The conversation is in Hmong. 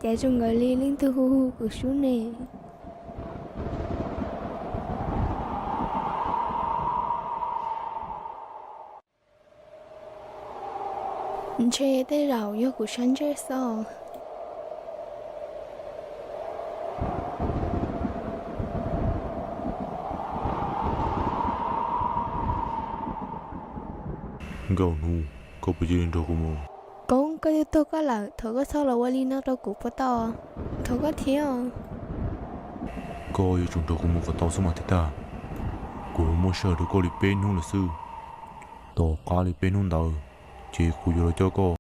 Cas zoo nkaus li leej twg hu hu kuv sub ne? Ntshe tej zaum yog kuv sab ntsej xwb. Nkauj Hnub, koj puas cia li nrog kuv mus? Koob, koj twb tuag koj lawm, thov koj txhob los ua li no rau kuv puas tau? Thov koj thiab. Koj yuav tsum nrog kuv mus kom tau xwb mas thiaj tag. Kuv muab sij hawm rau koj li peb hnub lawm xwb. Tom qab li peb hnub ntawd, ces kuv yuav los coj koj.